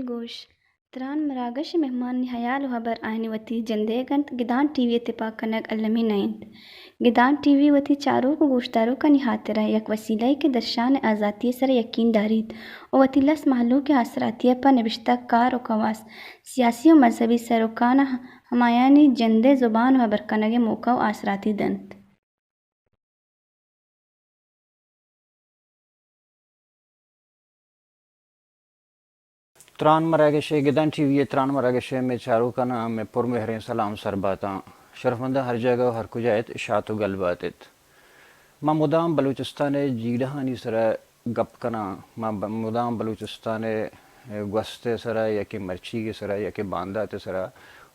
گوش، تران مراگش ءِ مہمانانی ہیال ءُ ہبر آیانی وتی جندئیگ اَنت، گدان ٹی وی ءِ تپاک کنگ المی نہ اِنت۔ گدان ٹی وی وتی چاروک ءُ گوشداروکانی ہاترا یک وسیلہ یے کہ درشان ءِ آزاتی ءِ سرا یکین داریت ءُ وتی لس مہلوک ءِ آسراتی ءَ پہ نبشتہ کار ءُ کواس، سیاسی ءُ مذہبی سروکاں ہمایانی جند ءِ زبان ءُ ہبر کنگ ءِ موقع ءُ آسراتی دنت۔ تران مراگش ءِ، گدان ٹی وی ءِ تران مراگش ءِ مئے چاروکاناں مئے پرمہریں سلام سر باتاں۔ شرفمنداں ہر جاگہ ءُ ہر کجا ات، شات ءُ گل بات ات۔ ما مدام بلوچستان ءِ جیڑہانی سرا گپ کناں، ما ب-، مدام بلوچستان ءِ گوست ءِ سرا یا کہ مرچیگ ءِ سرا یا کہ باندات ءِ سرا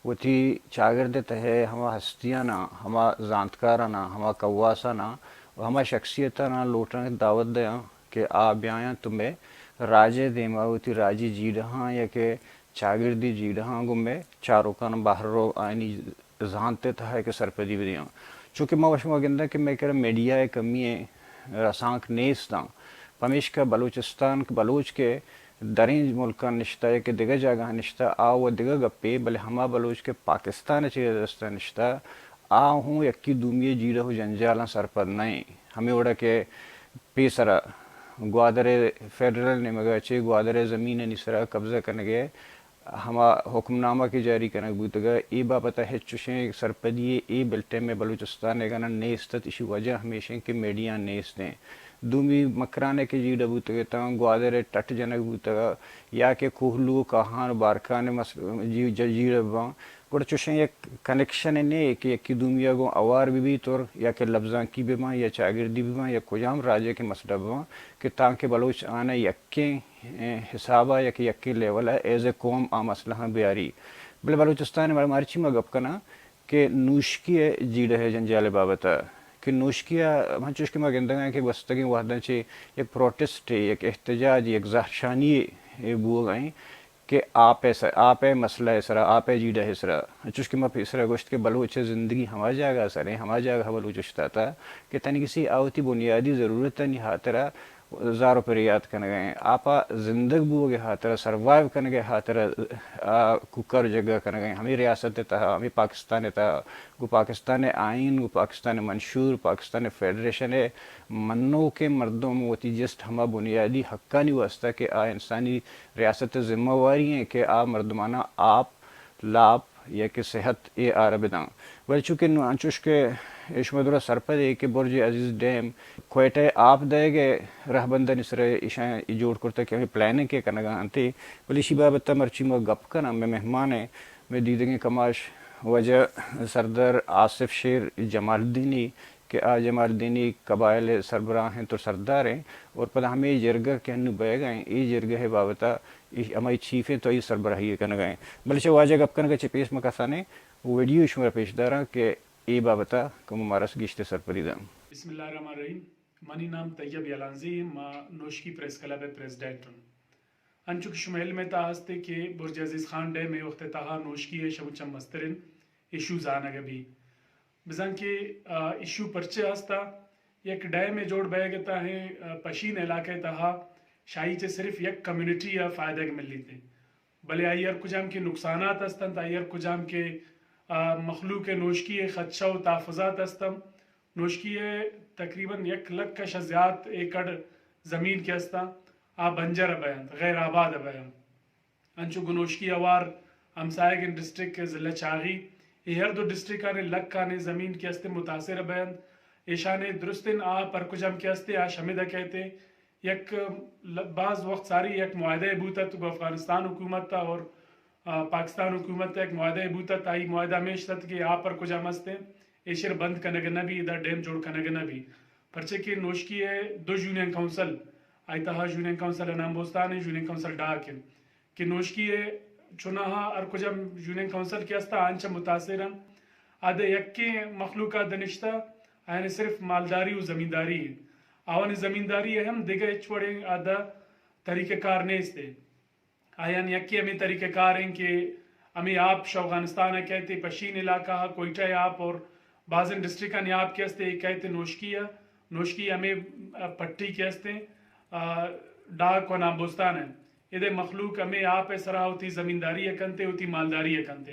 وتی چاگرد ءِ تہ ءَ ہما ہستیاناں، ہما زانتکاراناں، ہما کواساناں ءُ ہما شخصیتاناں لوٹاں، دعوت دیاں کہ آ بیایاں تو مئے راج ءِ دیما وتی راجی جیڑہاں یا کہ چاگردی جیڑہاں گوں مئے چاروکاں بہر ءُ آیانی زانت ءِ تہا کہ سرپدی بدیاں۔ چونکہ ما وشما گنداں کہ مئے کرا میڈیا ءِ کمی ءِ رسانک نیست اَنت۔ پمیشکا بلوچستان، بلوچ کہ دریں ملکاں نشتہ یا کہ دگہ جاگہاں نشتہ، آ وَ دگہ گپے، بلے ہما بلوچ کہ پاکستان ءِ چیرا دستا نشتہ، آ ہوں یکے دومی ءِ جیڑہ ءُ جنجالاں سرپد نہ ایں۔ ہمے وڑا کہ پیسرا گوادر ءِ فیڈرل نیمگا چہ گوادر ءِ زمینانی سرا قبضہ کنگ ءِ ہما حکم نامہ کہ جاری کنگ بوتگ، اے بابت ءَ ہچ چشیں سرپدی یے اے بلٹیم ءَ بلوچستان ءَ گنا نیست ات۔ ایشی وجہ ہمیش انت کہ میڈیا نیست انت۔ دومی مکران ءَ کہ جیڑہ بوتگ اتاں، گوادر ءَ ٹٹ جنگ بوتگ یا کہ کوہلو ءُ کاہان ءُ بارکھان ءِ مس-، جی-، ج-، جیڑہ باں، گڑا چشیں یک کنکشن ءَ نہ کہ یکے دومی ءَ گوں اوار بہ بیت اور یا کہ لبزانکی بہ باں یا چاگردی بہ باں یا کجام راج ءِ کہ مسئلہ بہ باں کہ تانکہ بلوچ آناں یکیں، اے، حساب ءَ یا کہ یکیں لیول ءَ ایز اے قوم آ مسئلہاں بیاری۔ بلے بلوچستان ءَ مر-، مرچی ما گپ کناں کہ نوشکی ءِ جیڑہ ءِ جنجال ءِ بابت ءَ کہ نوشکی ءَ ہنچوش کہ ما گندگ ءَ ایں کہ گوستگیں وہداں چہ یک پروٹسٹے، یک احتجاجے، یک زہرشانی یے بوگ ءَ ایں کہ آپ ءِ س-، آپ ءِ مسئلہ ءِ سرا، آپ ءِ جیڑہ ءِ سرا، انچوش کہ ما پیسرا گوشت کہ بلوچ ءِ زندگی ہما جاگہ ءَ سر ایں، ہما جاگہ ءَ بلوچ اوشتاتہ کہ تنیگسی آ وتی بنیادی ضرورتانی ہاترا زار ءُ پریات کنگ ءَ ایں، آپ ءِ زندگ بوگ ءِ ہاترا، سروائیو کنگ ءِ ہاترا آ کوکار ءُ جگہ کنگ ءَ ایں۔ ہمے ریاست ءِ تہا، ہمے پاکستان ءِ تہا، گوں پاکستان ءِ آئین، گوں پاکستان ءِ منشور، پاکستان ءِ فیڈریشن ءِ منوکیں مردم وتی جسٹ ہما بنیادی حقانی واستہ کہ آ انسانی ریاست ءِ ذمہ واری ایں کہ آ مردماناں آپ، لاپ یا کہ صحت اے آرا بداں۔ بلے چونکہ نوں انچوش کہ اے شما درا سرپد اے کہ برج عزیز ڈیم کوئٹہ ءَ آپ دئیگ ءِ رہبندانی سرا ایشاں اے جوڑ کرتگ کہ ہمے پلاننگ کہ کنگ ءَ انت، بلے ایشی بابت ءَ مرچی ما گپ کناں، مئے مہمان ءَ مئے دیدگیں کماش واجہ سردار آصف شیر جمالدینی کہ آ جمالدینی قبائل ءِ سربراہ انت ءُ سردار انت اور پدا ہمے جرگہ کہ انوں بئیگ ءَ انت، اے جرگہ ءِ بابت ءَ اے ہمائی چیف انت ءُ آئی سربراہی ءَ کنگ ءَ انت۔ بلے چہ واجہ گپ کنگ ءَ چہ پیش ما کسانیں ویڈیو شمارا پیش داراں کہ اے بابت ءَ کمو مارا گیشتر سرپدی داں۔ بسم اللہ الرحمن الرحیم۔ منی نام طیب یلانزی انت، ما نوشکی پریس کلب ءِ پریزیڈنٹ اوں۔ انچو کہ شمئے علم ءِ تہا ہست کہ برج عزیز خان ڈیم اے وخت ءِ تہا نوشکی ءِ شمو چہ مستریں ایشو زانگ ءَ بی۔ بزاں کہ، آ، ایشو پرچے ہست ءَ، یک ڈیم ءِ جوڑ بئیگ ءِ تہا، آ، پشین علاقہ ءِ تہا شاہی چہ صرف یک کمیونٹی ءَ فائدگ ملیت۔ بلے آئی ہر کجام کہ نقصانات ہست انت، آئی ہر کجام کہ، آ، مخلوق ءِ نوشکی ءِ خدشہ ءُ تحفظات ہست انت۔ نوشکی ءِ تقریباً یک لکھ ءَ شہ زیات ایکڑ زمین کہ ہست انت، آ بنجر ءَ بینت، غیر آباد ءَ بینت۔ انچو گوں نوشکی ہوار ہمساہگیں ڈسٹرکٹ ضلع چاغی، اے ہر دو ڈسٹرکٹانی لکھانی زمین کہ است متاثر بینت، ایشانی درستیں آ پرکجام کہ است آ شمد کئیت۔ یک ل-، باز وخت ساری یک معاہدہ بوتت گوں افغانستان حکومت ءَ اور آ، پاکستان حکومت ءَ یک معاہدہ بوتگ، آئی معاہدہ ہمیش ات کہ آپ ہر کجام است ایں، ایشر بند کنگ نہ بی، ادا ڈیم جوڑ کنگ نہ بی۔ پرچہ کہ نوشکی ءِ دو یونین کونسل، آئی تہا یونین کونسل انام بوستان ایں، یونین کونسل ڈاک ایں، کہ نوشکی ءِ چوناہا ہر کجام یونین کونسل کہ است، آ انچ متاثر ایں۔ آ دے یکیں مخلوق آ دے نشتہ، آیانی صرف مالداری و زمینداری ایں۔ آوانی زمینداری ءِ ہم دگہ ہچ وڑیں آ دے طریقہ کار نیست ایں۔ آیان یکے ہمے طریقہ کار ایں کہ ہمے آپ شہ اوغانستان ءَ کئیت، پشین علاقہ ءَ کوئٹہ ءِ آپ اور بازیں ڈسٹرکٹانی آپ کہ است ایں، اے کئیت نوشکی ءَ، نوشکی ہمے، آ، پٹی کہ است ایں، آ، ڈاک و نام بوستان ءَ۔ ادے مخلوق ہمے آپ ءِ سرا وتی زمینداری ءَ کنت، وتی مالداری ءَ کنت۔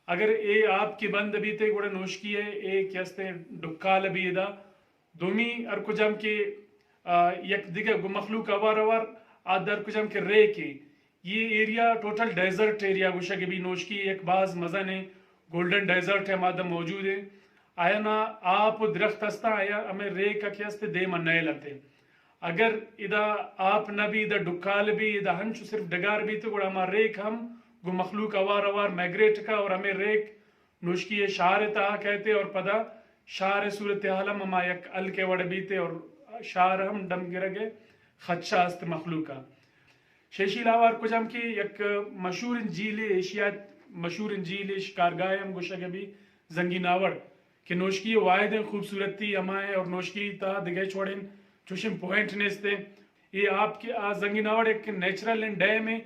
اگر اے آپ کہ بند بیت گڑا نوشکی ءِ اے کہ است ایں ڈکال بی ادا۔ دومی ہر کجام کہ، آ، یک دگہ گوں مخلوق اوار اوار آ در کجام کہ ریک ایں۔ یہ ایریا ٹوٹل ڈیزرٹ ایریا گوشگ بی، نوشکی یک باز مزن ایں گولڈن ڈیزرٹ ایں، ہما دے موجود ایں۔ آیانا آپ و درخت ہستاں، آیا ہمے ریک کہ است دیم ءَ نیل انت۔ اگر ادا آپ نہ بی، ادا ڈکال بی، ادا ہنچو صرف ڈگار بیت گڑا ہما ریک ہم گوں مخلوق اوار اوار مائگریٹ کا اور ہمے ریک نوشکی ءِ شہر ءِ تہا کئیت اور پدا شہر ءِ صورتحال ہم ہما یک ہلک ءِ وڑ بیت اور شہر ہم ڈم گرگ ءِ خدشہ است مخلوق ءَ۔ شہ ایشی علاوہ ہر کجام کہ یک مشہوریں جھیلے، ایشیا ءِ مشہوریں جھیلے، شکارگاہ ہم گوشگ بی، زنگی ناوڑ، کہ نوشکی ءِ واحدیں خوبصورتی ہما ایں اور نوشکی ءِ تہا دگہ ہچ وڑیں چوشیں پوائنٹ نیست ایں۔ اے آپ کہ آ زنگی ناوڑ یک نیچرل ڈیم ایں۔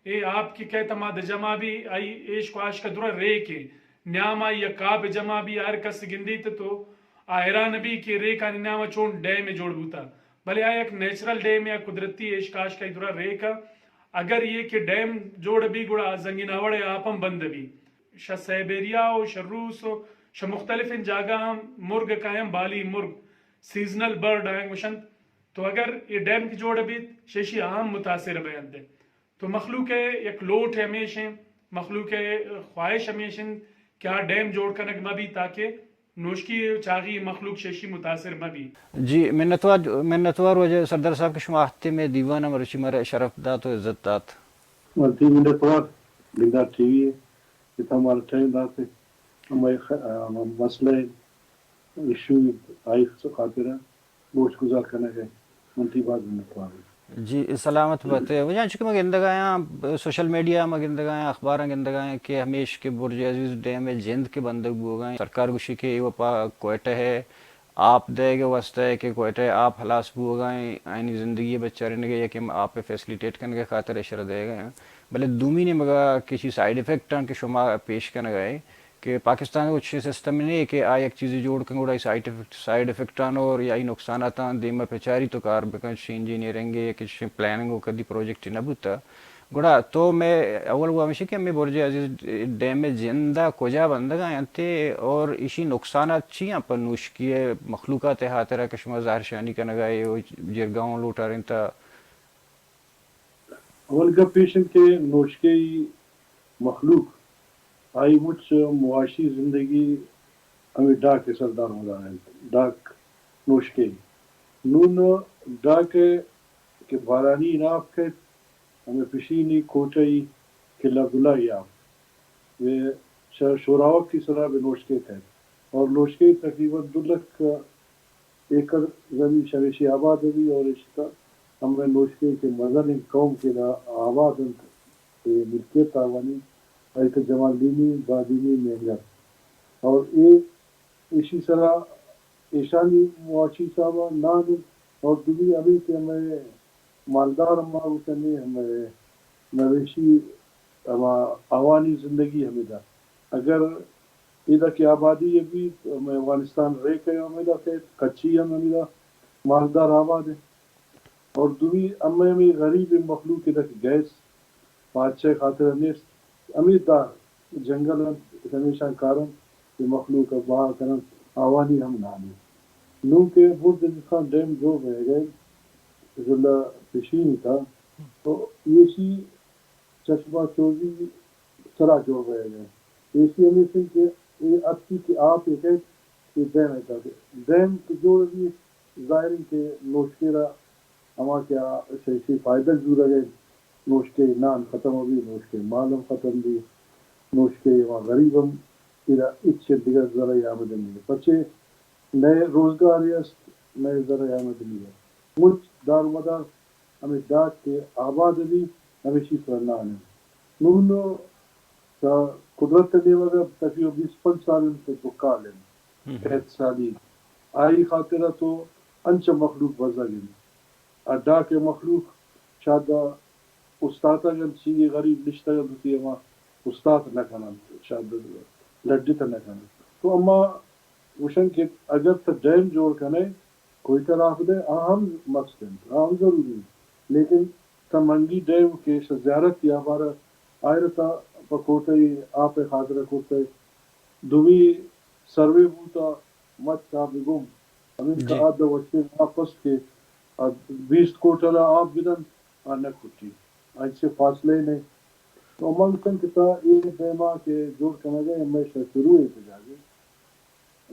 اے آپ کہ کئیت ہما دے جمع بی، آئی ایش کواشک ءَ درا ریک ایں۔ نیام آئی یک آپ جمع بی، ہر کس گندیت تو آ حیران بی کہ ریکانی نیام ءَ چون ڈیم جوڑ بوتا۔ بلے آ یک نیچرل ڈیم یا قدرتی ایش کواشک ءَ درا ریک ءَ۔ اگر یہ کہ ڈیم جوڑ بی گڑا آ زنگی ناوڑ ءِ آپ ہم بند بی۔ شہ سائبیریا و شہ روس و شہ مختلفیں جاگہ ہم مرگ کاینت، بالی مرگ، سیزنل برڈ آیاں گوشنت۔ تو اگر اے ڈیم کہ جوڑ بیت، شہ ایشی آ ہم متاثر بینت۔ تو مخلوق ءِ یک لوٹ ہمیش ایں، مخلوق ءِ خواہش ہمیش ایں کہ آ ڈیم جوڑ کنگ مہ بیت تاکہ نوشکی ءِ چاغی مخلوق شہ ایشی متاثر مہ بیت۔ جی، منتوار، منتوار واجہ سردار صاحب کہ شما آہتے مئے دیوان ءَ مرچی مارا شرف دات و عزت دات۔ من تئی منتوار دلدار ٹی وی ءَ کہ تو مارا ٹائم داتے، ہمے خ-، آ، مسئلہ ءِ ایشو ءِ آئی خاطر ءَ گوش گزار کنگ ءَ من تئی باز منتوار آں۔ جی، سلامت بات ئے۔ واجہ انچو کہ ما گندگ ءَ آں، سوشل میڈیا ءَ ما گندگ ءَ آں، اخباراں گندگ ءَ آں کہ ہمیش کہ برج عزیز ڈیم ءِ جند کہ بندگ بوگ ءَ ایں، سرکار گوشی کہ اے وپا کوئٹہ ءِ آپ دئیگ ءِ واستہ ءَ کہ کوئٹہ ءِ آپ ہلاس بوگ ءَ ایں، آیانی زندگی ءِ بچارینگ ءَ یا کہ آپ ءِ فیسلیٹیٹ کنگ ءِ خاطر ءَ ایشرا دئیگ ءَ ایں۔ بلے دومی نیمگ ءَ کہ ایشی سائیڈ افیکٹ آں کہ شما پیش کنگ ءَ ئے کہ پاکستان ءَ چشیں سسٹم نے کہ آ یک چیزے جوڑ کن گڑا آئی سائیڈ افیکٹ، سائیڈ افیکٹ آں اور یا آئی نقصانات آں دیما پچاری تو کار بکن، چشیں انجینئرنگ ءِ یا کہ چشیں پلاننگ ءَ کدی پروجیکٹ نہ بوتا۔ گڑا تو مئے اول وہ ہمیشی کہ ہمے برج عزیز ڈیم ءِ جند ءَ کجا بندگ ءَ انت اور ایشی نقصانات چی آں پہ نوشکی ءِ مخلوقات ءِ ہاترا کہ شما زہرشانی کنگ ءَ ئے و جرگہ اوں لوٹارینتا؟ اول گپ ایش انت کہ نوشکی مخلوق آئی مچ معاشی زندگی ہمے ڈاک ءِ سر دار مدار انت۔ ڈاک نوشکی۔ نون ڈاک ءِ کہ بارانی ناپ کئیت، ہمے پشینی کوٹئی قلعہ عبداللہ ءِ آپ، و شہ شوراوک ءِ سرا بہ نوشکے کئیت۔ اور نوشکے تقریباً دو لکھ ایکڑ زمین شہ ہمیشی آباد بی اور ایشی تہا ہمے نوشکے کہ مزنیں قوم کہ ادا آباد انت، کہ ملکیت آوانی، ایک جمالدینی، بادینی، مینگر۔ اور اے ایشی سرا ایشانی معاشی حساب ءَ نان انت اور دومی ہمے کہ ہمے مالدار ہما گوشنی ہمے مویشی ہما آوانی زندگی ہمیدا۔ اگر ادا کہ آبادی ءَ بیت، ہمے اوغانستان ریک ءَ ہمیدا کہ کچی ہم ہمیدا مالدار آباد انت۔ اور دومی ہمے ہمے غریب مخلوق ادا کہ گیس پادشاہ خاطر نیست، ہمے دار جنگل انت، ہمیشان کارنت کہ مخلوق ءَ بہا کننت، آوانی ہم نان انت۔ نوں کہ برج عزیز خان ڈیم جوڑ بئیگ ءَ ضلع پشین ءِ تہا، تو ایشی چشمہ سوزی سرا جوڑ بئیگ ءَ۔ ایشی ہمیش انت کہ اے اتکی کہ آپ ءَ کئیت، اے ڈیم ءِ تہا۔ ڈیم کہ جوڑ بی، ظاہر انت کہ نوشکے را ہما کہ آ شہ ایشی فائدہ زورگ ءَ انت، نوشکے نان ختم بی، نوشکے مال ہم ختم بی، نوشکے ما غریب ہم ایرا ہچ دگہ ذرا آمدنی نی۔ پچے نئے روزگارے است، نئے ذرا آمدنی ہے۔ مچ دارمدار ہمیں ڈاک کے آباد بی، ہمیشی سر نان ہے۔ نون تا قدرت نیمگ تقریباً بیست پنچ سال انت کہ دکال انت، قحط سالی۔ آئی خاطر تو انچ مخلوق بزگ انت۔ ء ڈاک ء مخلوق شاید استاتگ انت، چی غریب نشتگ انت، وتی ہما استات نہ کن انت، شاید لڈت نہ کن انت۔ تو اما گوشن کہ اگر تو ڈیم جوڑ کنے، کوئٹہ راہ بدے، آ ہم مست انت، آ ہم ضروری انت۔ لیکن تا منگی ڈیم کہ شہ زیارت یا بارہ آئرتا پہ کوٹہ آپ خاطر کرتے، دومی سروے بوتا، مچ آ بگم۔ ہمیں کہ آ دو وشیں آپ است کہ آ بیست کوٹل آپ بدن، آ نہ کٹی۔ آئی سے فاصلے نے۔ تو من گوشن کہ تا اے دیما کہ جوڑ کنگے، ہمیشہ شروع ہے پہ جاگے۔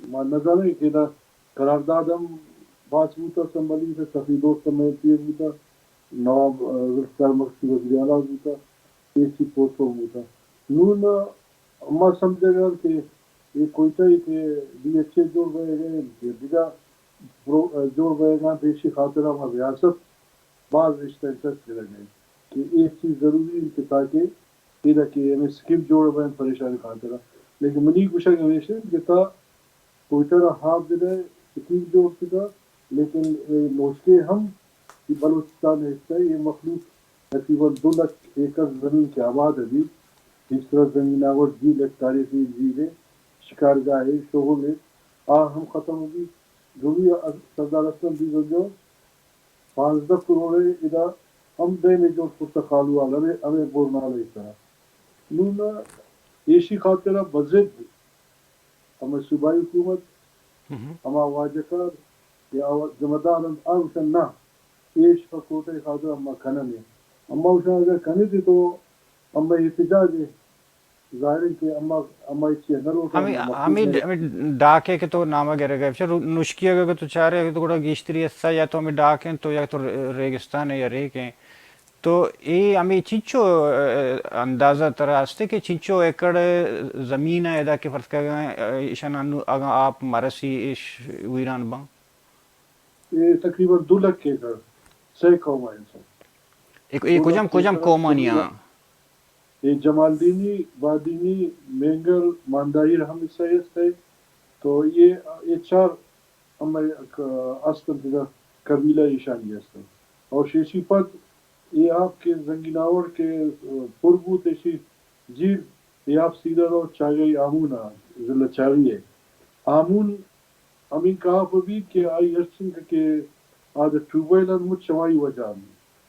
ما نزانیں کہ ادا قرارداد ہم باز بوتا، اسمبلی سے سفید دوست میں پی بوتا، نواب، آ، ذوالفقار مکسی وزیر اعلیٰ بوتا، اے سی پوسٹ ہم بوتا۔ نون ما سمجھگا کہ اے کوئٹہ ء کہ ڈی ایچ اے جوڑ بئیگ ء، کہ دگہ پرو-، جوڑ بئیگاں، ایشی خاطر ہم ریاست باز رشتہ انٹرسٹ گرگ ء کہ اے چیز ضروری انت کہ تاکہ ادا کہ ہمیں سکیم جوڑ بئین پریشانی خاطر۔ لیکن منی گوشگ ہمیش انت کہ تا کوئٹہ را ہاپ بدئے، سکیم جوڑ کتگ، لیکن اے نوشکے ہم کہ بلوچستان ء حصہ ء، اے مخلوق تقریباً دو لکھ ایکڑ زمین کہ آباد ء بیت، گیشتر زمین آور جھیل ء، تاریخی جھیل ء، شکارگاہ ء، شغل ء، آ ہم ختم بیت۔ دومی سردار اسلم بیزنجو پانزدہ کروڑ ء ادا ہم ڈیم ء جوڑ کرتہ خالوال ہمے، ہمے بورنال ء سرا۔ نون ایشی خاطر ء بزد ہمے صوبائی حکومت، ہما واجہ کار یا ذمہ دار انت، آ گوشن نہ، ایش پہ کوٹہ ء خاطر اما کنن ء۔ اما گوشن اگر کنیت تو اما احتجاج ء، ظاہر انت کہ اما، اما ہچی نہ لوٹن، ہمے، اما ہمے، کوٹہ ء ہمے ڈاک ء کہ تو نام ء گرگ ء، چہ رو-، نشکی اگر تو چارے تو گڑا گیشتری حصہ یا تو ہمے ڈاک انت تو یا تو ریگستان ء یا ریک انت۔ تو اے ہمے چنچو، ء، اندازہ ترا ہستے کہ چنچو ایکڑ زمین ء ادا کہ فرض کن، ء، ایشان انو اگاں آپ مرسی ایش ویران باں؟ اے تقریباً دو لکھ ایکڑ، سئے قوم ء انت۔ اے، اے دو کجام، لکھ کجام ایکڑ قومانی زمین آں؟ اے جمالدینی، بادینی، مینگل، مانداہیر ہم حصہ است ہے۔ تو یہ، یہ چار ہمے ک-، است انت، ادا قبیلہ ایشانی است انت۔ اور شیشی پد اے آپ کہ زنگی ناور کہ پر بوت، ایشی جیل اے آپ سیدھا رو چاگئی آمون ء، ضلع چاگئی ء۔ آمون ہمینکہ آپ بیت کہ آئی ہرچنکہ کہ آ دہ ٹیوب ویل انت، مچ ہمائی وجہ انت۔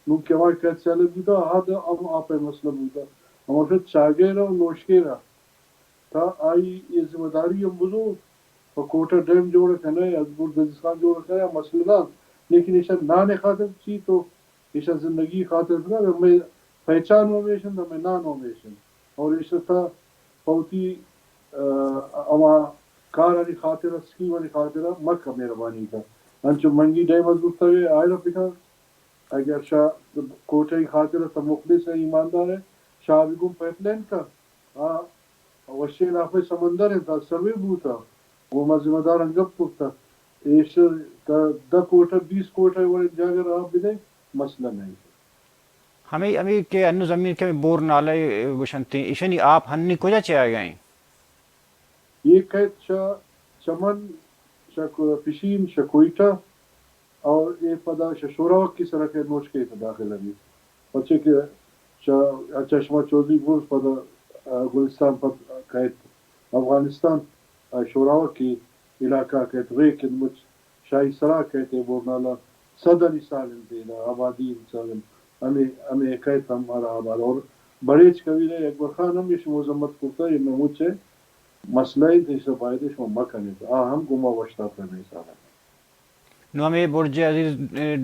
نوں کہ ہمائی قید سیلب بوتا، آ دہ ہم آپ ء مسئلہ بوتا۔ ہماشہ چاگئی را و نوشکے را تا آئی اے ذمہ داری ہم بزور، پہ کوٹہ ڈیم جوڑ کنئے، ازبر دزستان جوڑ کنئے، آ مسئلہ نہ انت۔ لیکن ایشاں نان ء خاطر چی تو ایشاں زندگی خاطر بنا، ہمے پہچان ہمیش انت، ہمے نان ہمیش انت۔ اور ایشاں تا پہ وتی، آ، ہما کارانی خاطر، سکیمانی خاطر مکہ مہربانی کا۔ انچو منگی ڈیم ء زرتگ ء آئرا پکا، اگر شاہ کوٹہ ء خاطر ء تو مخلص ء ایماندار ء، شاہ بگوں پائپ لائن کا، آ وشیں لاپ ء سمندر انت، آ سروے بوتا، گوں ما ذمہ داراں گپ کرتا، ایش دہ کوٹہ، بیست کوٹہ وڑیں جاگہ را بدے، مسئلہ نہیں۔ ہمے، ہمے کہ انو زمین کہ ہمے بور نالہ گوشنتے، ایشانی آپ ہنی کجا چہ آیگ ء انت؟ اے کئیت چہ چمن، چہ کو-، پشین، چہ کوئٹہ، اور اے پدا چہ شوراوکی سرا کئیت، نوشکے تہ داخل بیت۔ پرچے کہ چہ چشمہ چودھری برز پدا، آ، گلستان پد کئیت افغانستان، آ، شوراوکی علاقہ کئیت، ریک انت مچ شاہی سرا کئیت، اے بورنالا صدانی سال انت، ادا آبادی انت، سال انت۔ ہمے، ہمے کئیت ہم ہر آباد۔ اور بڑیچ قبیلہ اکبر خان ہم ایش مذمت کرتا، اے مچ مسئلہ انت، ایشا باید شما مکنیت۔ آ ہم گما وشتاتہ ہمے حساب ء۔ نوں ہمے برج عزیز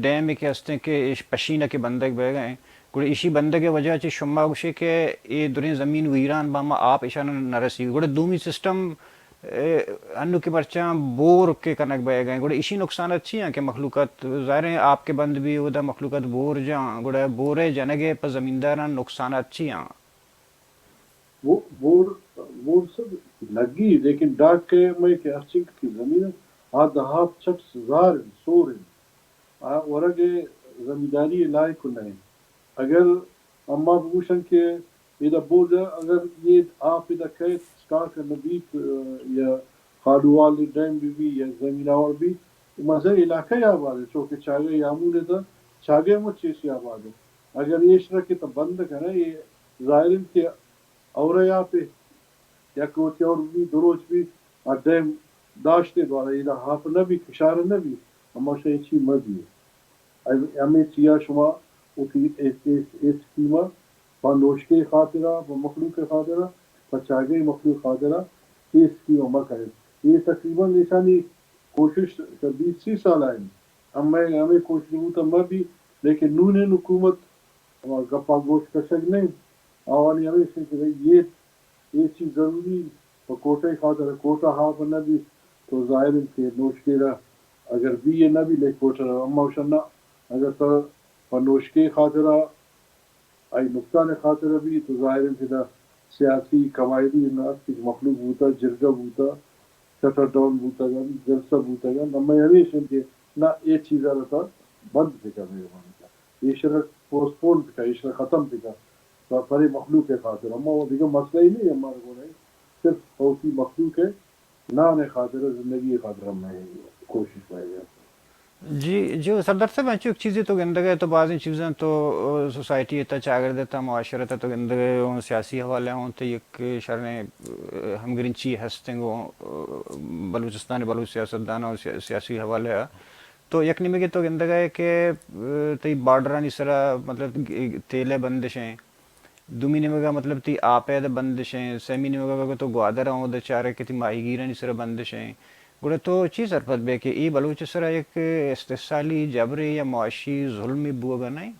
ڈیم کہ ہستیں کہ ایش پشین ء کہ بندگ بیگ ء انت، گڑا ایشی بندگ ء وجہ چہ شما گوشے کہ اے دریں زمین ویران باں، ما آپ ایشان نہ رسی۔ گڑا دومی سسٹم اے، انو کہ مرچاں بور کہ کنگ بئیگ ءَ ایں، گڑا ایشی نقصانات چی آں کہ مخلوقات، ظاہر ایں آپ کہ بند بی، اودا مخلوقات بور جاں، گڑا بور ءِ جنگ ءِ پہ زمینداراں نقصانات چی آں؟ بو-، بور، بور سب لگی، لیکن ڈاک کہ مئے کہ ہرچنگ کہ زمین آ دہاپ چٹ زار انت، سور انت۔ آ ورگ ءِ زمینداری ءِ لائق نہ انت۔ اگر اما بگوشن کہ ادا بوجا اگر یہ آپ ادا کئیت، اسٹاک نہ بیت، یا خالووال ڈیم بی بی یا زمین آور بی، مزہ علاقہ آباد ہے، چونکہ چاگہ یامون ہے تو چاگہ مچ ایشی آباد ہے۔ اگر ایش رکھے تو بند کرنا، یہ ظاہر ہے کہ اور آپ ہے، یک روچ اور بی، دو روچ بی، آ ڈیم داشتے دوارا ادا آپ نہ بی، کشار نہ بی، اما شے چی مزی ہے۔ ہمے چیا شما وتی اے، اے، اے اسکیم ءَ پہ نوشکے خاطرا، پہ مخلوق خاطرا، پہ چاگئی مخلوق خاطرا اے اسکیم ءَ مہ کنیت۔ اے تقریباً ایشانی کوشش بیست سی سال ءَ انت۔ ہمے، ہمے کوشش بوت مہ بی، لیکن نون حکومت ہما گپا گوش کشگ نہ انت۔ آوانی ہمیش انت کہ بھئی یہ، یہ چیز ضروری پہ کوٹہ خاطر، کوٹہ ہاپ نہ بی تو ظاہر انت کہ نوشکے را اگر بی یہ نہ بی لے کوٹہ را اما اوشن نہ، اگر تو پہ نوشکے خاطر آئی نقصان خاطر بی تو ظاہر انت کہ دا سیاسی قواعدی نہ است کہ مخلوق بوتا، جرگہ بوتا، شٹر ڈاؤن بوتگ انت، جلسہ بوتگ انت، اما ہمیش انت کہ نہ اے چیز را تا بند بکا، مہربانی کا ایشرا پوسٹ پون بکا، ایشرا ختم بکا، پ-، پرے مخلوق ءِ خاطر۔ اما وہ دگہ مسئلہ ہی نہیں ہمارے کو نہیں، صرف ہوتی مخلوق ہے، نان ءِ خاطر، زندگی ءِ خاطر ہم میں کوشش میں۔ جی، جی، سردار صاحب، انچو یک چیزے تو گندگ ءَ تو بازیں چیزاں تو، آ، سوسائٹی ءِ تہ، چاگرد ءِ تہ، معاشرت ءِ تو گندگ ءَ اوں سیاسی حوالہ ءَ اوں تو یک شریں، آ، ہمگرنچی ہست انت گوں، آ، بلوچستان ءِ بلوچ سیاستداناں سیا-، سیاسی حوالہ ءَ۔ تو یک نیمگے تو گندگ ءَ کہ، آ، تئی بارڈرانی سرا مطلب تیل ءِ بندش ایں، دومی نیمگ ءَ مطلب تئی آپ ءِ بندش ایں، سیمی نیمگ ءَ اگاں تو گوادر ءَ اود ءَ چارئے کہ تئی ماہیگیرانی سرا بندش ایں، گڑا تو چی سرپد بئے کہ اے بلوچ ءِ سرا یک استحصالی جبرے یا معاشی ظلمے بوگ ءَ نہ ایں؟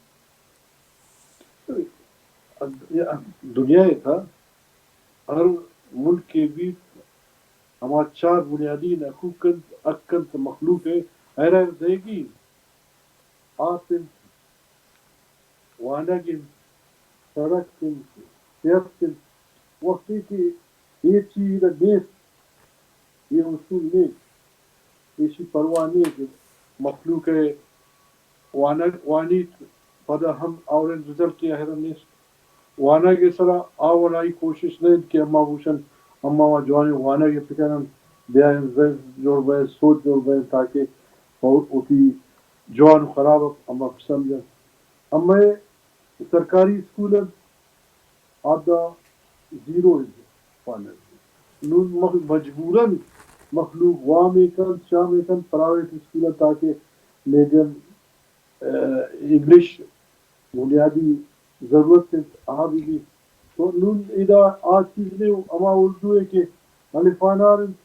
دنیا ءِ تہا ہر ملکے بیت، ہما چار بنیادی حقوق انت، حق انت مخلوق ءِ، ہر ہر دئیگی انت۔ آپ انت، وانگ انت، سڑک انت، صحت انت۔ وقتی کہ اے چیز نیست، اے اصول نیست، ایشی پرواہ نیست کہ مخلوق ءِ وانگ وانیت، پدا ہم آوریں رزلٹے آہرا نیست۔ وانگ ءِ سرا آ وڑائی کوشش نہ انت کہ اما گوشن، اما ما جوانیں وانگ ءَ بکنن، بیاین زند جوڑ بئے، سوچ جوڑ بئے، تاکہ وتی جوان و خراب اما بسمجھن۔ اما سرکاری اسکول انت، آدا زیرو انت فنڈ۔ نون مخ-، مجبوراً مخلوق وامے کنت، شامے کنت، پرائیویٹ اسکول ءَ، تاکہ میڈیم، آ، انگلش بنیادی ضرورت انت، آ بہ بیت۔ تو نون ادا آ چیز نے، ہما اردو ہے کہ الفانار انت،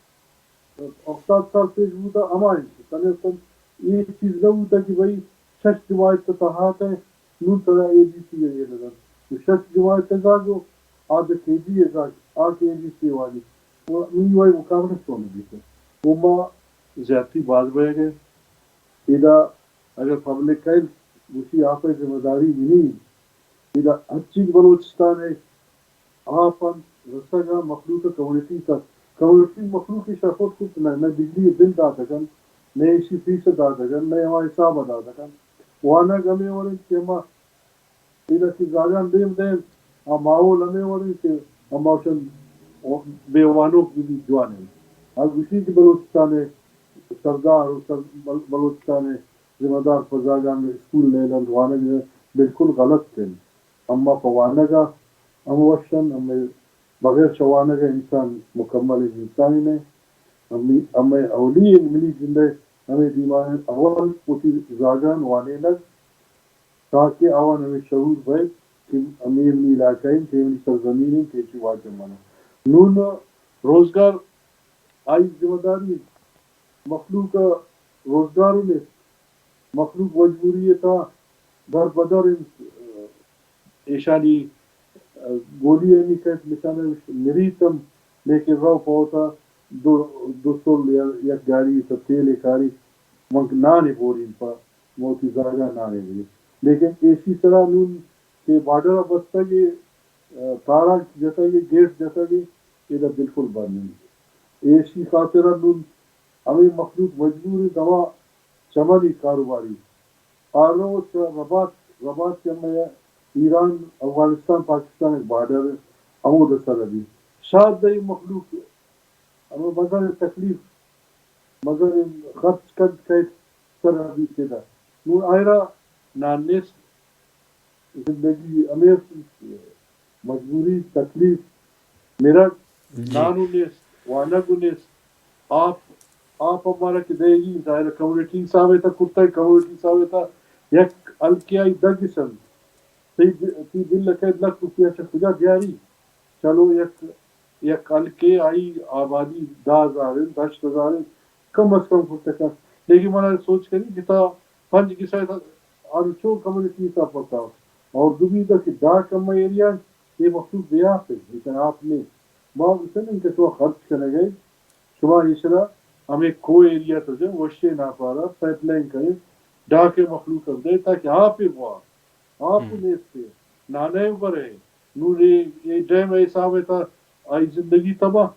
ہفتاد سال پیش بوتا، ہما انت۔ تنے تن اے چیز نہ بوتا کہ بھئی شش جماعت تو تہا تے، نون ترا اے بی سی اے نہ دنت۔ تو شش جماعت تے زاگو، آ دے کے جی اے زاگ، آ کے اے بی سی وانی۔ و منی وائی مقابلہ چون بیت؟ و ما زیادتی باز بہ گئے۔ ادا اگر پبلک ہیلتھ گوشی آپ ذمہ داری منی، ادا ہر چیز بلوچستان ہے، آپ انت رسگ ءَ مخلوق ءِ کمیونٹی تک۔ کمیونٹی مخلوق ایشاں خود کت نہ، نہ بجلی ءِ بل داتگ انت، نہ ایشی فیس داتگ انت، نہ ہما حساب ءَ داتگ انت۔ وانگ ہمے وڑ انت کہ ہما ایدا کہ زاگان دیم دیم، آ ماحول ہمے وڑ انت کہ ہما اوشن بے وانوک بہ بیت جوان انت۔ آ گوشی کہ بلوچستان ءِ سردار و سر-، بل-، بلوچستان ءِ ذمہ دار پہ زاگان اسکول نیل انت، وانگ بالکل غلط انت۔ اما پہ وانگ ءَ ہم وش انت، ہمے بغیر چہ وانگ ءَ انسان مکمل انسانے نہ۔ ہمے، ہمے اولی منی جند ءِ ہمے دیما اول وتی زاگان وانینگ، تاکہ آوان ہمے شعور بئیت کہ ہمے منی علاقہ انت، اے منی سرزمین انت، اے چی واجہ من انت۔ نون روزگار آئی ذمہ داری انت۔ مخلوق ءَ روزگار نیست، مخلوق مجبوری ءِ تہا در بدر انت، ایشانی گولی ہمی کئیت، نشانہ مریت ہم، لیکن رو پہ وتا دو، دو سل یا یک گاڑی تا تیل کاری، من نانے بورین پا موتی زاگا نانے بی۔ لیکن ایشی سرا نون کہ بارڈر بستگی، تارا جتگی، گیٹ جتگی، ایدا بالکل بند نہیں۔ ایشی خاطر نون ہمیں مخلوق مجبور ہے دوا چمنی کاروباری آرو چہ رباط، رباط کہ ہمے ایران، افغانستان، پاکستان ءِ بارڈر ءَ، ہمود ءَ سر ءَ بیت۔ شاد دئی مخلوق ہمے مزن تکلیف، مزن خرچ کنت کئیت سر ءَ بیت ادا۔ نوں آئرا نان نیست، زندگی ہمے مجبوری، تکلیف، مرگ، جی۔ نان و نیست، وانگ و نیست، آپ، آپ ہمارا کہ دئیگی، ظاہر ہے کمیونٹی حساب ءَ تا کرتا، کمیونٹی حساب ءَ تا یک ہلکے آئی دگ سن۔ تئی د-، تئی دل لکھے لکھ روپیہ چہ کجا دیاری؟ چلو یک، یک ہلکے آئی آبادی دہ ہزار انت، ہشت ہزار انت، کم از کم کرتا کن۔ لیکن من سوچ کری جتا پنج گسا تا ہر چو کمیونٹی حساب پتا۔ اور دومی دا کہ ڈاک ہمے ایریا یہ مخلوق بے آپ ہے، لیکن آپ نے ما گوشن ان کہ شما خرچ کنگئے، شما ایشرا ہمے کوہ ایریا تو جن وشے ناپارا پائپ لائن کریں، ڈاکے مخلوق ہم دے تاکہ آپ ہی بوا، آپ ہم۔ نیستے، نانے برے، نور اے، اے ڈیم اے حساب تا آئی زندگی تباہ۔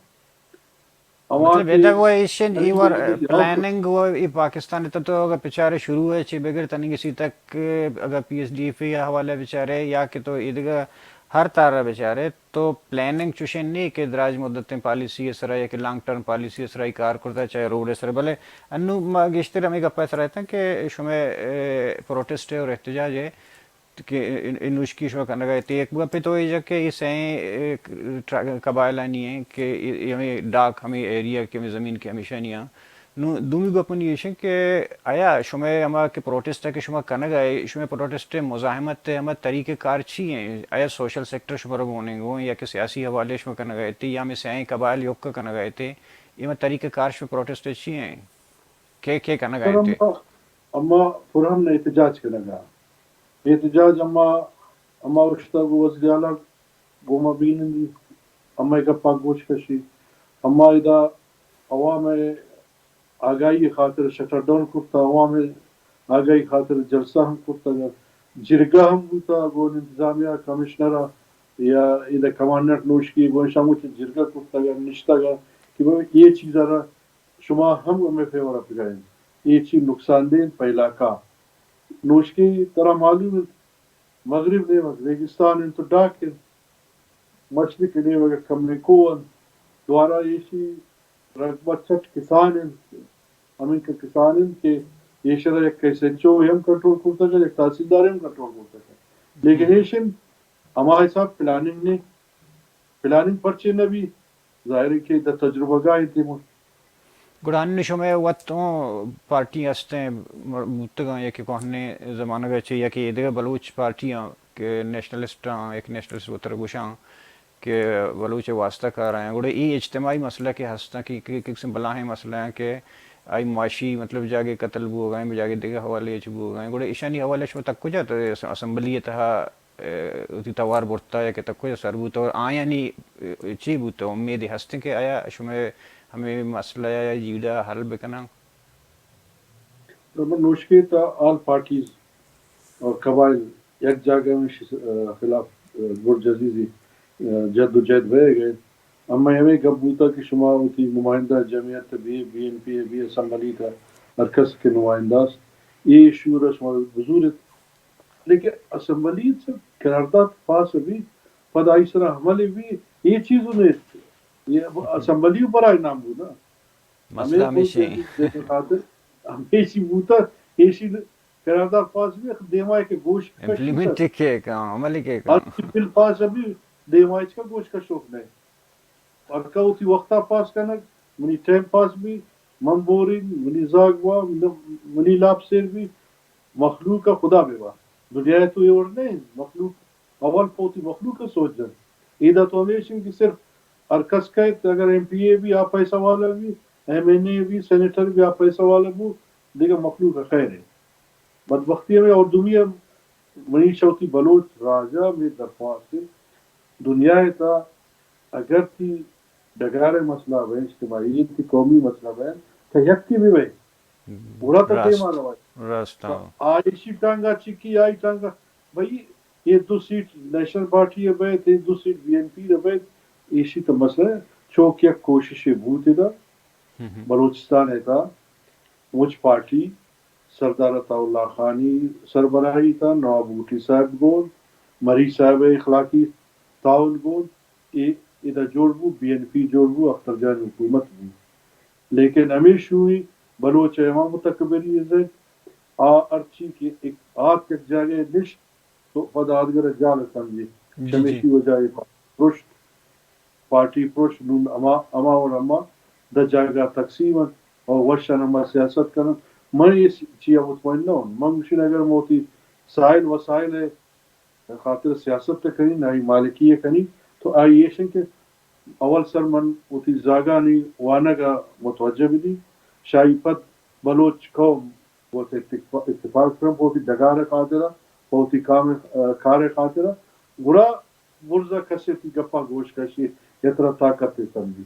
ہما مطلب کہ ادا گو ایشن ای ور پلاننگ و ای پاکستان تا تو اگر پچارے شروع ہے چی بگر تنگی سی تک اگر P S D F E حوالے بچارے یا کہ تو ادگہ ہر تار ءَ بچارے تو پلاننگ چوشیں نی کہ دراج مدتیں پالیسی ءِ سرا یا کہ لانگ ٹرم پالیسی ءِ سرا ای کار کرتا، چاہے روڈ ءِ سرا، بلے انو ما گیشتر ہمے گپ ءِ سرا اتاں کہ شمئے، اے، پروٹسٹ ءِ اور احتجاج ءِ کہ ان-، انوشکی شما کنگا ات۔ یک گپے تو ایجا کہ ای سئیں، اے، ٹرا-، قبائلانی ہیں کہ ای، ای ہمیں ڈاک، ہمیں ایریا کہ ہمیں زمین کہ ہمیشہ نہیں ہیں۔ نوں دومی گپ منی ایش انت کہ آیا شمئے ہما کہ پروٹسٹ ءَ کہ شما کنگ ءَ ئے، شمئے پروٹسٹ ءِ مزاحمت ءِ ہما طریقہ کار چی ایں؟ آیا سوشل سیکٹر شمارا گون ایں گون یا کہ سیاسی حوالے شما کنگ ءَ ات یا ہمے سیاہیں قبائل یکہ کنگ ءَ ات؟ اے ہما طریقہ کار شمئے پروٹسٹ ءِ چی ایں؟ کے کے کنگ ءَ سر، ات؟ اما، اما پرامن احتجاج کنگ ءَ۔ احتجاج اما، اما رشتہ گوں وزیر اعلیٰ گوں ما بینندی، اما گپا گوش کشی، اما ادا عوام ءِ آگاہی ءِ خاطر شٹر ڈاؤن کرتا، عوام ءِ آگاہی خاطر جلسہ ہم کرتگ، جرگہ ہم بوتا، گوں انتظامیہ کمشنر ءَ یا ادا کمانڈنٹ نوشکی گوں ایشاں مچ جرگہ کرتگ، نشتگ کہ بھئی اے چیز ءَ را شما ہم ہمے فیور ءَ بکن، اے چیز نقصان دہ انت پہ علاقہ۔ نوشکی ترا معلوم انت، مغرب نیمگ ریگستان انت و ڈاک انت، مشرق نیمگ کمیں کوہ انت، دوارا ایشی رقبہ چٹ کسان انت، ہمیں کہ کسان انت کہ ایشرا یک ایس ایچ او ہم کنٹرول کرتا کن، یک تحصیلدار ہم کنٹرول کرتا کن۔ لیکن ایش انت، ہما حساب پلاننگ نے، پلاننگ پرچے نہ بی، ظاہر ہے کہ دا تجربہ گاہ انت۔ گڑا انوں شمئے وت اوں پارٹی ہستیں، بوتگاں، یکے کوہنیں زمانگ ءَ چہ، یکے ایدگہ بلوچ پارٹی آں کہ نیشنلسٹ آں، یک نیشنلسٹ وتر گوشاں کہ بلوچ ءِ واسطہ کار آیاں۔ گڑا اے اجتماعی مسئلہ کہ ہستاں کہ، کہ، کہ قسم بلاہیں مسئلہ آں کہ آئی معاشی مطلب جاگے قتل بوگا ایں، جاگے دگہ حوالے اچ بوگا ایں۔ گڑا ایشانی حوالے شما تک کجا تو اسمبلی ءِ تہا اے، وتی توار برتا یا کہ تکو یا سر بوتا اور آیانی، اے، چی بوتا؟ امیدے ہستیں کہ آیا شمئے ہمے مسئلہ یا جیڑہ حل بکناں؟ نوشکی ءِ تہا آل پارٹیز اور قبائل یک جاگہ ہمیشی، اے، خلاف، اے، گرج عزیزی، اے، جد و جہد بئیگ ءَ انت۔ اما ہمے گپ بوتا کہ شما وتی نمائندہ جمعیت بی، بی این پی بی، اسمبلی ءِ تہا ہر کس کہ نمائندہ است، اے ایشو ءَ را شما بزور ات۔ لیکن اسمبلی ءَ چہ قرارداد پاس بی، پدا آئی سرا عمل بی، اے چیز نیست۔ اے اسمبلی برای نام بو نا۔ مسئلہ ہمیں ہمیشی۔ خاطر ہمیشی بوتا، ایشی قرارداد پاس بی، دیما کہ گوش کش امپلیمنٹ کے کام، عمل کے کام۔ بل پاس بی، دیما اچ کا گوش کشوک نہیں۔ پرکا وتی وختا پاس کنگ، منی ٹائم پاس بی، من بورین، منی زاگ وا، منی لاپ سیر بی، مخلوق ءَ خدا بے وا۔ دنیا ءَ تو اے وڑ نہیں، مخلوق اول پہ وتی مخلوق ءَ سوچ جن۔ ایدا تو ہمیش انت کہ صرف ہر کس کئیت، اگر ایم پی اے بی آ پیسہ والا بی، ایم این اے بی، سینیٹر بی آ پیسہ والا بو، دگہ مخلوق ءَ خیر ہے۔ بدبختی ہمیں اور دنیا منی چہ وتی بلوچ راج ءَ ہمے درخواست انت، دنیا ءِ تہا اگر تئی ڈگار ءِ مسئلہ بہ، اجتماعی انت، قومی مسئلہ بہ، تو یکے بہ بئے۔ گڑا تو راست۔ پیما روئے۔ راست، تو ہاں۔ آ ایشی ٹانگا چکی، آئی ٹانگا۔ بھئی، اے دو سیٹ نیشنل پارٹی ءِ بئیت، اے دو سیٹ بی این پی ءِ بئیت، ایشی تو مسئلہ ہے۔ چوک یک کوششے بوت ادا، ہم ہم۔ بلوچستان ءِ تہا مچ پارٹی سردار عطا اللہ خانی سربراہی تہا، نواب بگٹی صاحب گون، مری صاحب ءِ اخلاقی تعاون گون، اے ادا جوڑ بو، بی این پی جوڑ بو، اختر جان حکومت بو۔ لیکن ہمے شوئی بلوچ ءِ ہما متکبری ءِ زد، آ ہرچی کہ ایک، آتک یک جاگہ نشت، تو پدا آدگر ءَ جال ءَ سمجھی۔ جی، جی۔ چمیشی وجہ ءَ پرشت، پارٹی پرشت، نون ہما، ہما اور ہما دہ جاگہ تقسیم انت اور وشن ہما سیاست کنن۔ من اے چیا مطمئن نہ ہوں۔ من گوشین اگر موتی سائل وسائل ءِ خاطر سیاست ءَ کنی، نہ ہی مالکی ءَ کنی، تو آئی ایش انت کہ اول سر من وتی زاگانی وانگ ءَ متوجہ بدی، شاہی پد بلوچ قوم وت اتفا-، اتفاق کنت پہ وتی ڈگار ءِ خاطر ءَ، پہ وتی کام، کار ءِ خاطر ءَ، گڑا برز ءَ کسے تی گپاں گوش کشی یا ترا طاقت ءَ سمجھی۔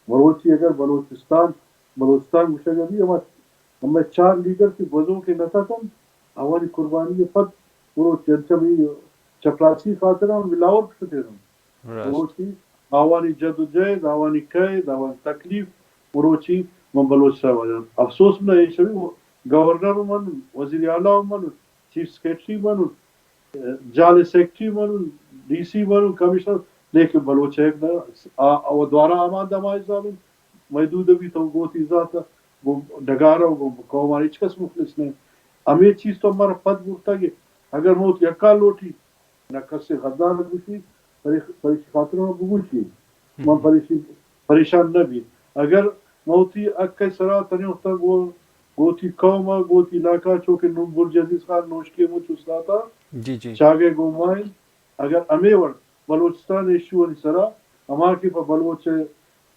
مروچی اگر بلوچستان، بلوچستان گوشگ ءَ بی، ہما، ہمے چار لیڈر کہ گوزوں کہ نہ تتن، آوانی قربانی ءَ پد مروچی انچمی چپراسی خاطر ءَ لاہور شتینن۔ راست۔ مروچی آوانی جد و جہد، آوانی قید، آوانی تکلیف، مروچی من بلوچ صاحب ءَ افسوس نہ ایش بی، گورنر من، وزیر اعلیٰ من، چیف سیکرٹری من، جال سیکرٹری من، ڈی سی من، کمشنر، لیکن بلوچ ایک نہ، آ، آ دوارا آمادہ ہمائی ظالم محدود بی تو گوتی ذات گوں ڈگار ءَ گوں قوم ءَ ہچ کس مخلص نہ۔ ہمے چیز تو مارا پد برتگ۔ اگر موت یکا لوٹی، نہ کسے غدار گوشی، پریش-، پریشی خاطر من بگوشی۔ من پریشی، پریشان نہ بی۔ اگر موتی اکے سرا تنی وقتا گو-، گوتی قوم ءَ، گوتی علاقہ، چو کہ نون برج عزیز خان نوشکی مچ استاتا، جی، جی۔ چاگے گومائیں، اگر ہمے وڑ بلوچستان ایشو انی سرا، ہما کہ پہ بلوچ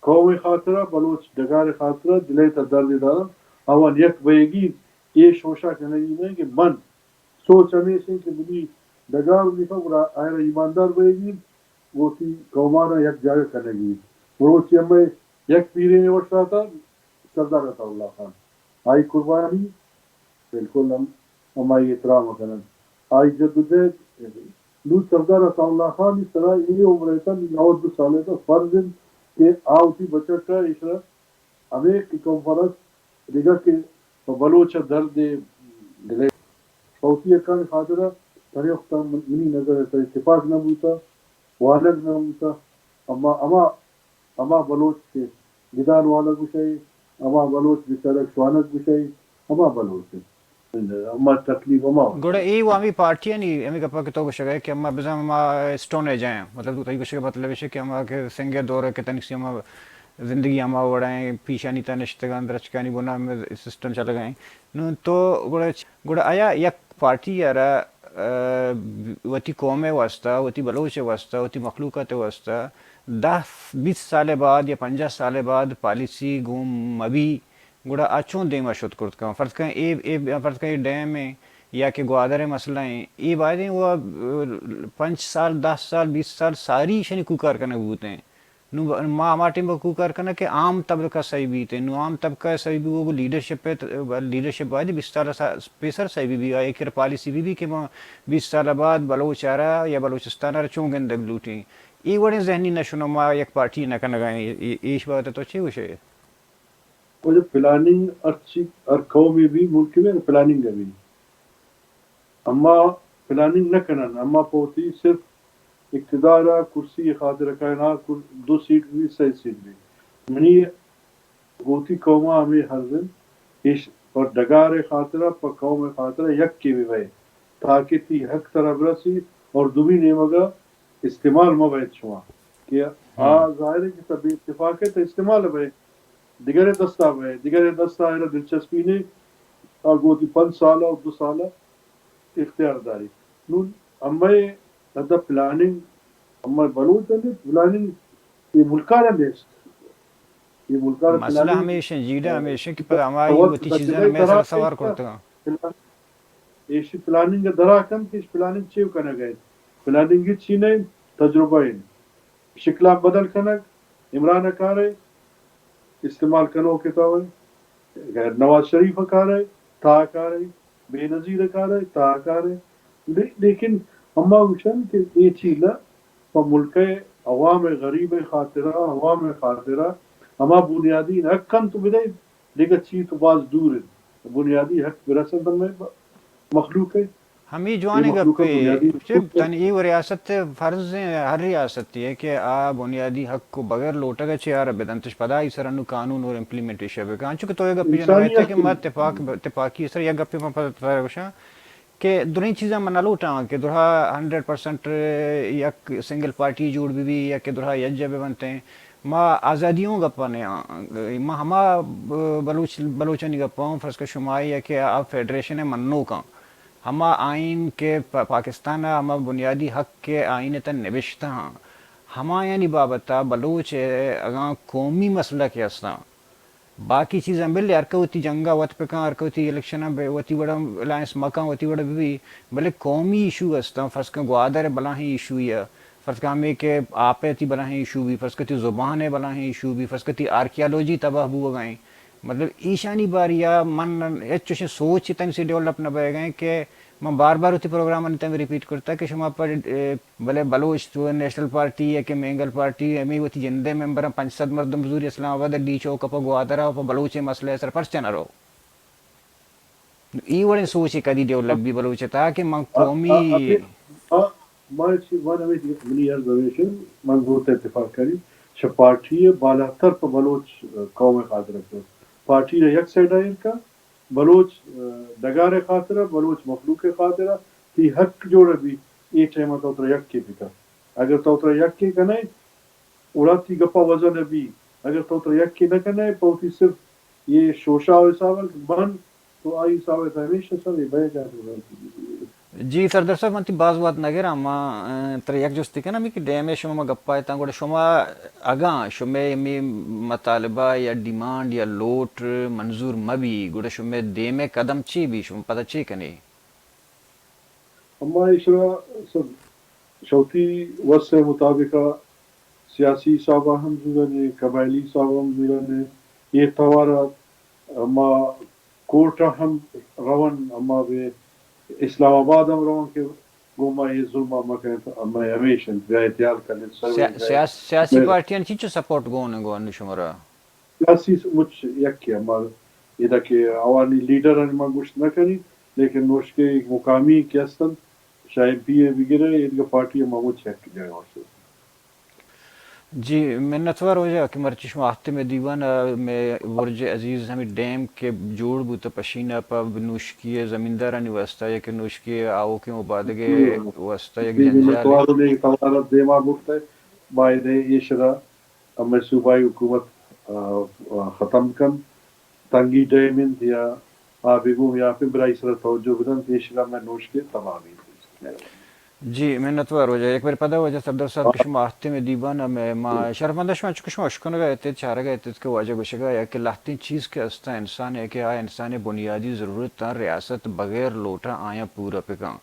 قوم ءِ خاطرا، بلوچ ڈگار ءِ خاطرا دل ءِ تہ درد دارن، آوان یک بئیگی اے شوشا کنگی نہ کہ من سوچ ہمیش انت کہ منی ڈگار و نیفا گڑا آئرا ایماندار بئیگی، وتی قومانا یک جاگہ کنگی۔ مروچی ہمے یک پیریں وش داتا سردار عطا اللہ خان۔ آئی قربانی بالکل ہم ہمائی احترام کنن۔ آئی جدوجہد، نوں سردار عطا اللہ خان ءِ سرا اے عمر ءِ تہ نود دو سال ءِ تہ فرض انت کہ آ وتی بچک ءَ ایشرا ہمے کہ قوم پرست دگہ کہ پہ بلوچ ءَ درد ءِ دل ءِ پہ وتی حقانی خاطر ءَ تنی وقت ءَ منی نظر ءِ تہ اتفاق نہ بوتہ، وانگ نہ بوتہ، اما ہما ہما بلوچ کہ گدان وانگ گوشئے، ہما بلوچ بیچارگ شوانگ گوشئے، ہما بلوچ انت۔ ہما تکلیف ہما وڑ۔ گڑا اے و ہمے پارٹیانی ہمے گپا کہ تو گوشگ ئے کہ ہما بزاں ہما اسٹون ایج آں، مطلب تو تئی گوشگ ءِ مطلب ایش کہ ہما کہ سنگ ءِ دور ءَ کہ تنیگتی ہما زندگی ہما وڑ ءَ پیشانی تہ نشتگاں، درچکانی بنا ہمے سسٹم چلگا ایں۔ نوں تو گڑا، گڑا آیا یک پارٹی ءَ را، آ، وتی قوم ءِ واسطہ، وتی بلوچ ءِ واسطہ، وتی مخلوقات ءِ واسطہ دہ بیست سال ءَ بعد یا پنجاہ سال ءَ بعد پالیسی گون مہ بی، گڑا آ چون دیم ءَ شت کرت کن؟ فرض کن اے، اے، فرض کن اے ڈیم ایں یا کہ گوادر ءِ مسئلہ ایں، اے باید ایں و پنچ سال، دہ سال، بیست سال ساری ایشانی کوکار کنگ بوتیں۔ نوں ب-، ما ہما ٹیم ءَ کوکار کنگ کہ عام طبقہ سہی بیت۔ نوں عام طبقہ سہی بوگ ءَ لیڈرشپ ءِ ت-، لیڈرشپ باید بیست سال ءَ سا-، پیسر سہی بی بی، آئی ءِ کرا پالیسی بی بی کہ ما بیست سال ءَ بعد بلوچ ءَ را یا بلوچستان ءَ را چون گندگ لوٹیں۔ اے وڑیں ذہنی نشو نما یک پارٹی نہ کنگ ءَ ایں۔ اے-، ایش بابت ءَ تو چے گوش ئے؟ واجہ، پلاننگ ہر چی، ہر قومے بی، ملکے بی، پلاننگ بی۔ اما پلاننگ نہ کنن، اما پہ وتی صرف اقتدار ءَ کرسی ءِ خاطر ءَ کائن، آ کر-، دو سیٹ بی، سئے سیٹ بی۔ منی گوتی قوم ءَ ہمے عرض انت، ایش پر ڈگار ءِ خاطر ءَ، پہ قوم ءِ خاطر ءَ یکے بہ بئے، تاکہ تی حق ترا برسی اور دومی نیمگ ءَ استعمال مہ بئیت شما۔ کہ آ ظاہر ہے کہ تہ بے اتفاق ہے، تہ استعمال بئے۔ دگرے دستا بئے، دگرے دستا ایرا دلچسپی نے، آ گوں وتی پنچ سال ءَ و دو سال ءَ اختیار داری۔ نون ہمے حد پلاننگ، ہمے بلوچ نے پلاننگ، اے ملکارا نیست۔ اے ملکارا مسئلہ پلاننگ ہمیش ہیں، جیڑہ ہمیش ہیں کہ پدا ہمائی وتی چیزاں مئے سر سوار کرتگاں۔ ایشی پلاننگ درا کن کہ ایش پلاننگ چے کنگ ءَ؟ پلاننگ ہچ چی نہ انت، تجربہ انت۔ شکلاں بدل کنگ، عمران ءَ کارئے، استعمال کنوک ءِ تو ئے، نواز شریف ءَ کارئے، تا کارئے، بے نظیر ءَ کارئے، تا کارئے۔ لے-، لیکن ہما گوشن کہ اے چیز نہ، پہ ملک ءِ عوام ءِ، غریب ءِ خاطرا، عوام ءِ خاطرا ہما بنیادی حق انت تو بدئے، دگہ چی تو باز دور انت۔ بنیادی حق برسنت ہمے مخلوق ءَ۔ ہمے جوانیں گپے، چہ تن اے و ریاست ءِ فرض ایں، ہر ریاستے ءِ کہ آ بنیادی حق و بغیر لوٹگ ءَ چہ آرا بدنتش، پدا آئی سرا نوں قانون اور امپلیمنٹیشن بکن۔ انچو کہ تو یک گپے جنائیت کہ ما تفاق، تفاقی سر یک گپے من پدا ترا گوشاں کہ دریں چیزاں من نہ لوٹاں کہ درہا ہنڈریڈ پرسنٹ یک سنگل پارٹی جوڑ بہ بی یا کہ درہا یکجا بہ بنتیں۔ ما آزادی اوں گپا نیاں، ما ہما بلوچ، بلوچانی گپا اوں، فرض کہ شمائی یا کہ آ فیڈریشن ءِ منوکاں۔ ہما آئین کہ پا-، پاکستان ءَ ہما بنیادی حق کہ آئین ءِ تہ ءَ نبشتہ آں، ہمایانی بابت ءَ بلوچ ءِ اگاں قومی مسئلہ کہ استاں، باقی چیزاں بلے ہر کہ وتی جنگ ءَ وت بکن، ہر کہ وتی الیکشن ءَ بہ-، وتی وڑ ءَ الائنس مکن، وتی وڑ ءَ بہ بی، بلے قومی ایشو استاں، فرض کن گوادر ءِ بلاہیں ایشو یا فرض کن ہمے کہ آپ ءِ تئی بلاہیں ایشو بی، فرض کن تئی زبان ءِ بلاہیں ایشو بی، فرض کن تئی آرکیالوجی تباہ بوگ ءَ ایں، مطلب، ایشانی باری ءَ من ہچ چوشیں سوچ تنی سے ڈیولپ نہ بئیگ ءَ ایں کہ من بار بار وتی پروگرامانی تہ ءَ ریپیٹ کرتا کہ شما پہ، اے، بلے بلوچ تو نیشنل پارٹی یا کہ مینگل پارٹی، ہمے وتی جند ءِ ممبراں پنچ سد مردم بزوری اسلام آباد ءَ ڈی چوک ءَ پہ گوادر ءَ پہ بلوچ ءِ مسئلہ ءِ سر پرچہ نہ رو؟ اے وڑیں سوچے کدی ڈیولپ بی بلوچ ءِ تہ ءَ کہ من قومی آ، ما چی-، من ہمے، منی عرض ہمیش انت، من زورت ءَ اتفاق کنی، چہ پارٹی ءَ بالاتر پہ بلوچ قوم ءِ خاطر ءَ کن۔ پارٹی ءَ یک سائیڈ ءَ ایر کن، بلوچ، آ، ڈگار ءِ خاطر ءَ، بلوچ مخلوق ءِ خاطر ءَ، تئی حق جوڑ بی، اے ٹائم ءَ تو ترا یکے بکن۔ اگر تو ترا یکے کنئے، گڑا تئی گپا وزن بی۔ اگر تو ترا یکے نہ کنئے، پہ وتی صرف اے شوشا ءِ حساب ءَ بند، تو آئی حساب ءَ تو ہمیش سر اے بئے جاگہ۔ جی سردار صاحب، من تئی باز وھد نہ گراں، ما، اے، ترا یک جستے کناں، ہمے کہ ڈیم ءِ شما ما گپا اتاں، گڑا شما اگاں شمئے ہمے مطالبہ یا ڈیمانڈ یا لوٹ منظور مہ بی، گڑا شمئے دیم ءِ قدم چے بی، شما پدا چے کنے؟ اما ایشرا سب شوتی وس ءِ مطابق ءَ سیاسی حساب ءَ ہم زورن ایں، قبائلی حساب ءَ ہم زورن ایں۔ اے توار ءَ اما کورٹ ءَ ہم رون، اما بہ اسلام آباد ہم رون کہ گوں ما اے ظلم ءَ مہ کن ات، اما ہمیش انت، بیا احتیاط کن ات، سروے سیا-، کن ات۔ سیاس-، سیاسی پارٹیاں چنچو سپورٹ گون انت گوں انو شمارا؟ سیاسی مچ یکے، اما ادا کہ آوانی لیڈر آنی ما گوشت نہ کنی، لیکن نوشکے مقامی کہ ہستن، شاہ ایم پی اے بگرے، ایدگہ پارٹی ما مچ یک جگہ ہستن۔ جی، منتوار واجہ کہ مرچی شما آہتے مئے دیوان ءَ، مئے برج عزیز ہمے ڈیم کہ جوڑ بوت پشین ءَ پہ نوشکی ءِ زمیندارانی واسطہ یا کہ نوشکی ءِ آؤکیں اوبادگے واسطہ یک جی، جنجالے۔ منتوار نے توار دیما برتے، باید ایں ایشرا ہمے صوبائی حکومت، آ، آ، ختم کن، تنگی ڈیم انت یا آ بگوں یا پہ برائی سرا توجہ بدنت، ایشرا مئے نوشکے تباہ بیت۔ جی، منتوار واجہ۔ یک بار پدا واجہ سردار صاحب کہ شما آہتے مئے دیوان ءَ، مئے ما شرفمند شما چونکہ شما اشکنگ ءَ اتت، چارگ ءَ اتت کہ واجہ گوشگ ءَ یا کہ لہتیں چیز کہ استاں انسان ءِ کہ آ انسان ءِ بنیادی ضرورت آں، ریاست بغیر لوٹاں آیاں پورا بکن۔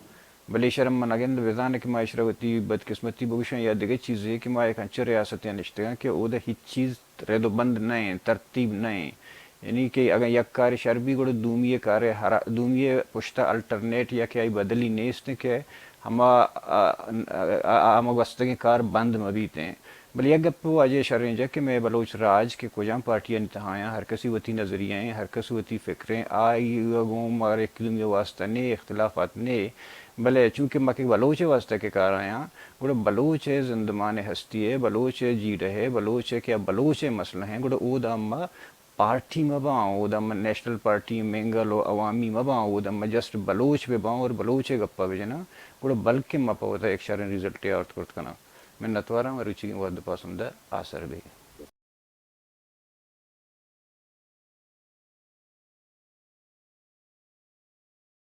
بلے شرم من اگند بزان کہ ما ایشرا وتی بدقسمتی بگوشاں یا دگہ چیزے کہ ما یک انچیں ریاستے ءَ نشتگاں کہ اودا ہچ چیز رد و بند نہ ایں، ترتیب نہ ایں۔ یعنی کہ اگاں یک کارے شر بی گڑا دومی ءِ کارے ہرا-، دومی ءِ پشت ءَ الٹرنیٹ یا کہ آئی بدلی نیست کہ ہما، آ، آ، آ، ہما گوستگیں کار بند مہ بیتیں۔ بلے یک گپ واجہ شریں جا کہ مئے بلوچ راج کہ کجام پارٹیانی تہا آیاں، ہر کسی وتی نظریہ ایں، ہر کس وتی فکر ایں، آئی ءَ گوں مارا یکے دومی ءِ واسطہ نے، اختلافات نے، بلے چونکہ ما کہ بلوچ ءِ واسطہ کہ کار آیاں، گڑا بلوچ ءِ زندمان ءِ ہستی ءِ، بلوچ ءِ جیڑہ ءِ، بلوچ ءِ کہ آ بلوچ ءِ مسئلہ ایں، گڑا اودا ما پارٹی مہ باں، اودا ما نیشنل پارٹی، مینگل و عوامی مہ باں، اودا ما جسٹ بلوچ بہ باں اور بلوچ ءِ گپا بہ جناں، گڑا بلکیں ما پہ وتا یک شریں ریزلٹے آرت کرت کناں۔ منتواراں، مروچیگیں وھد ءُ پسند ءَ آسر بہ۔